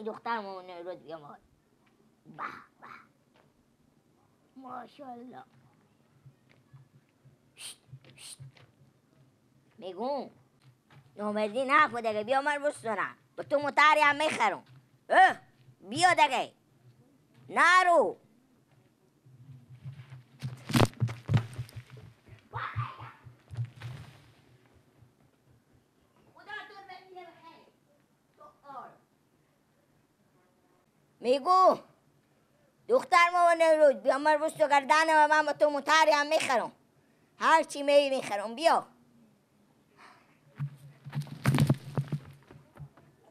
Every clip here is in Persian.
این دختر مامان روز بیامد. به به ماشاءالله. میگم نامردی نکن دیگه، بیا من بستونم به تو متری هم میخرم. اه بیا دیگه نرو. میگو دختر مامان روز بیا من بستو گردن و من با تو متری هم میخرم، هرچی میخرم. بیا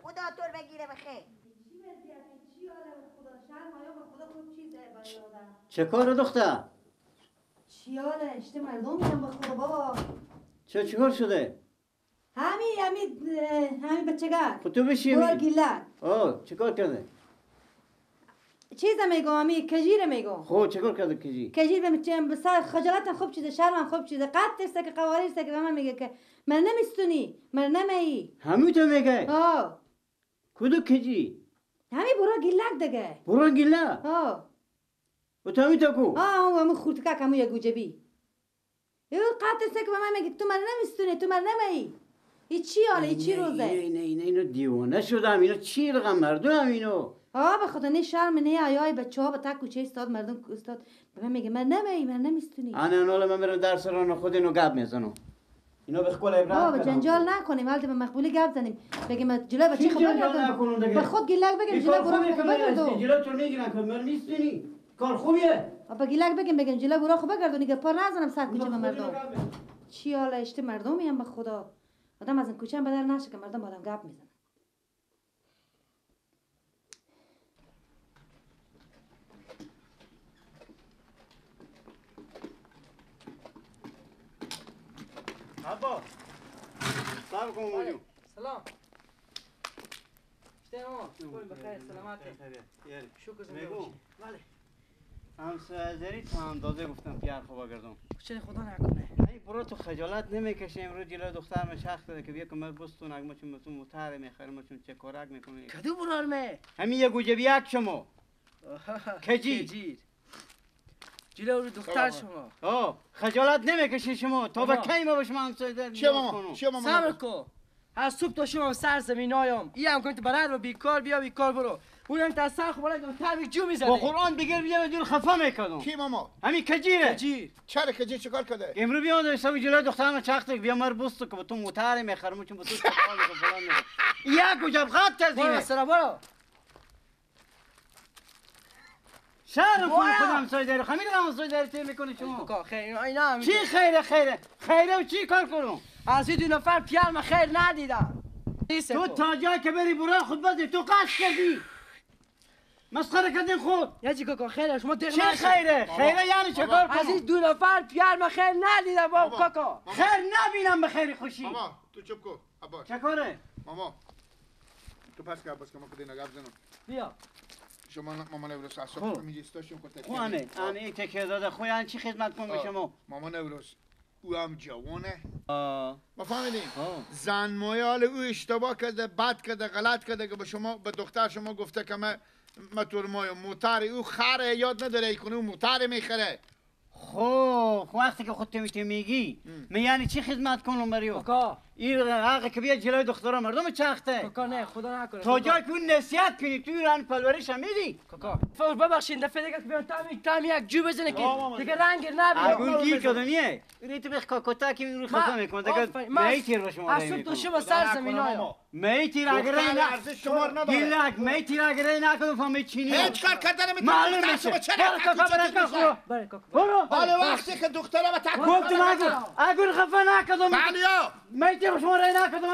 خدا تو رو بگیره بخیر. چه کار دختر؟ چی حاله؟ اشته مردم میرم به خدا بابا. چه چیکار شده؟ همین بچگک. خب تو بشی برو گیلک. آه چیکار کرده؟ چیزا میگم، همی کجیره میگم. خب چیکار کرده کجی؟ کجیر به سر خجالتم خوب چیزه، شرمم خوب چیزه، قد ترسه که قواریر که به من میگه که من نمیستونی، من نمیی. همین تو میگه؟ آه. کدو کجی؟ همین برو گیلک دیگه. برو گیلک؟ آه. و تو همین تو کو؟ آه همون خورتکک همون یه گوجبی. یه قد ترسه که به من میگه تو من نمیستونی، تو من نمیی. این چی حاله؟ این چی روزه؟ اینو دیوانه شدم، اینو چی رقم مردم اینو. آه به خدا نه شرم نه حیای بچه ها به تک کوچه استاد مردم استاد به من میگه من نمی من نمیستونی. انا حالا من برم درس ران خود اینو گپ میزنم. اینو به خود ابراهیم بابا جنجال نکنیم، البته به مقبولی گپ زنیم. بگیم جلو بچه خود بگردم. به خود گیلک بگیم جلو برو بگردم. جلو تو میگیرن که من میستونی. کار خوبیه. با گیلک بگیم بگیم جلو برو خود بگردم دیگه پا نزنم سر کوچه به مردم. چی حالا اشته مردمی هم به خدا. آدم از این کوچه هم بدل نشه که مردم با آدم گپ میزنن. عباس سلام علیکم موجود. سلام. شتون بخیر سلامت. شکر زنده باشی. بله. همسایه‌داری تا اندازه گفتم پیار خوبا گردم. چه خدا نکنه. ای برو تو خجالت نمیکشه امروز جلوی دختر من شخص داده که بیا که من بستون اگه ما چون مثل متر میخرم ما چون چه کارک میکنه. کدو برارمه؟ همین یه گوجه بیاک شما. کجی؟ جلو رو دختر شما. آه خجالت نمیکشی شما تا به کی ما به شما همسایه در چه ماما چه ماما صبر کو. از صبح تا شما سر زمین آیم. ای هم کنت برات رو بیکار بیا بیکار برو. اونم تا سر خو بالا تا جو میزنه. با قرآن بگیر بیا دور خفه میکردم. کی ماما؟ همین کجیره. کجیر. چرا کجیر چیکار کرده؟ امروز بیا داشتم جلوی دخترم چخت بیا مر بوست که تو موتر میخرم چون تو چیکار میکنم فلان میکنم. یک وجب خط تزینه. برو سر برو. شهر کن خودم همسایه داری خمیر همسایه داری تیر میکنی شما. خیر اینا چی خیره خیره خیره و چی کار کنم؟ از این دو نفر پیار من خیر ندیدم. تو تا جایی که بری برای خود بزنی تو قصد کردی مسخره کردین خود. یه چی کاکا خیره شما دق چه خیره خیره یعنی چه کار کنم؟ از این دو نفر پیار من خیر ندیدم بابا کاکا. خیر نبینم به خیر خوشی. ماما تو چپ کو عباس. چه کاره؟ ماما تو پس که عباس که ما خود اینا گپ زنم. بیا شما مامان نوروز اصلا میگه خود تکیه. خو امه این تکیه داده خو یعنی چی خدمت کنم به شما؟ مامان نوروز او هم جوانه. ما فهمیدیم زن مایال او اشتباه کرده بد کرده غلط کرده که به شما به دختر شما گفته که من متور مایم موتر او خره یاد نداره ای کنه او موتر میخره. خب وقتی که خودت میتی میگی من یعنی چی خدمت کنم برای او؟ این حق که بیا جلوی دخترا مردم چخته. کاکا نه خدا نکنه. تا جایی که اون نصیحت کنی تو ایران پرورش هم میدی. کاکا فور ببخشید دفعه دیگه که بیام تام یک جو بزنه که دیگه رنگ نبینه. اون گیر کردنیه. این تو بخ کاکوتا که این رو خفه میکنه دیگه میتی رو شما اصلا تو شما سر زمین آیا. میتی را اگر نه ارزش شما نداره. گیلک میتی را اگر نکنم فهمی چینی. هیچ کار کردن نمیتونم. شما چرا برو حالا وقتی که دخترم تک گفتم اگر خفه نکردم علیا میتی شما رای نکردم.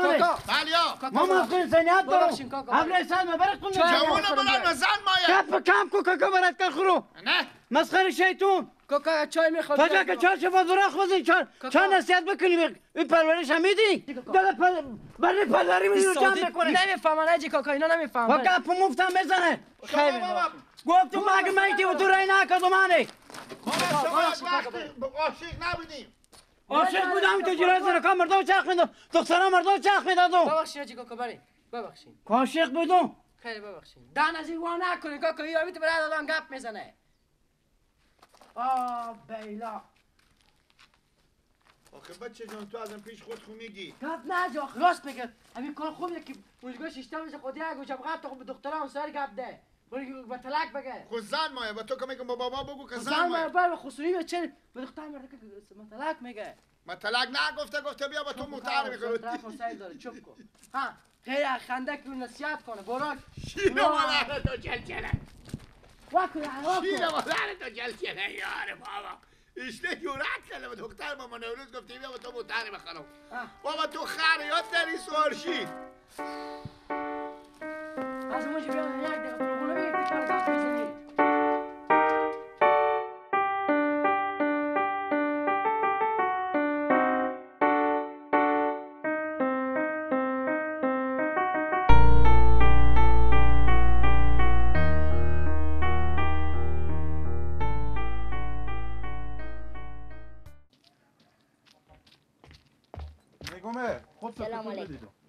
علیا ما مسئول انسانیت دارم. ابر سال ما برات کنم جوانو بلند زن مایه کپ کم کو کاکا برات کن خورو نه مسخره شیطون کاکا چای میخواد تا جا که چهار شفا دورا خوزین چهار نصیحت بکنی این پرورش هم میدی داده برای پدری میدی رو جمع میکنه. نمیفهمن اجی کاکا اینا نمیفهمن. کاکا مفتم بزنه. گفتم مگه میتی و تو رای نکردم منه. شما عاشق نبودیم. عاشق بودم تو جلوی زنکا مردم چرخ میدادم دخترها مردم چرخ میدادم. ببخشید حاجی کاکا بریم ببخشید. عاشق بودم خیلی ببخشید دن از این وا نکنی کاکا این تو برای الان گپ میزنه. آه بیلا آخه بچه جان تو ازم پیش خود خو میگی گپ نزی آخه راست میگه. همین کار خوبیه که اونجا شیشته میشه خود یک گوشه بغیر تو به دخترها هم سر گپ ده به طلاق بگه. خود زن مایه با تو که میگم با بابا بگو که زن مایه بابا خصوصی به چه به دختر مرد که طلاق میگه. ما طلاق نگفته گفته بیا با تو موتر میخوره. طرف سعی داره چوب کن. ها غیر خنده که نصیحت کنه براک شیر مادر تو چلچله واکو واکو شیر مادر تو چلچله یار بابا اشته جورت کرده به دختر مامان نوروز گفته بیا با تو موتر بخرم. بابا تو خریات داری سوارشی از اونجا بیا یک دقیقه تو رو بگیر تکار گپ میزنی.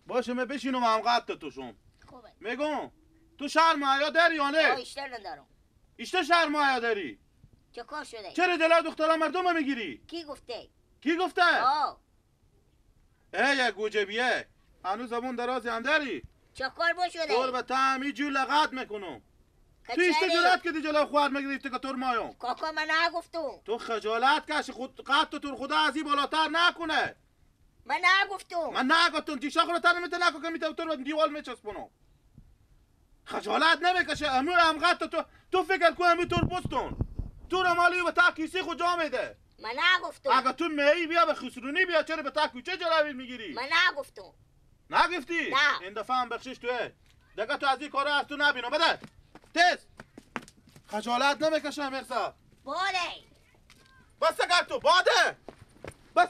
باشه من بشینم هم قد توشم. خوبه. میگم تو شرم داری یا نه؟ ایشتر ندارم. ایشتر شرم داری؟ چه کار شده؟ چرا دلای دخترها مردم میگیری؟ کی گفته؟ کی گفته؟ آه. ای گوجبیه هنوز زبون درازی هم داری؟ چه کار بشده؟ دور به تم اینجور لغت میکنم. تو ایشته جرأت کردی جلوی خوار میگیری که تور مایم. کاکا من نگفتم. تو خجالت کش خود قد تو خدا از این بالاتر نکنه. من نگفتم. من نگفتم تیشا خورو تر نمیته نکن که میته تو رو دیوال میچسبونم. خجالت نمیکشه امور هم قد تو فکر کن امور تو بستون تو رو مالی به تا کیسه خود جا میده. من نگفتم. اگه تو می بیا به خسرونی بیا چرا به تا کوچه جلوی میگیری؟ من نگفتم. نگفتی؟ نه. این دفعه هم بخشش توه دیگه تو از این کارا از تو نبینم. بده تست خجالت نمیکشه مرسا. باده بس تو باده بس.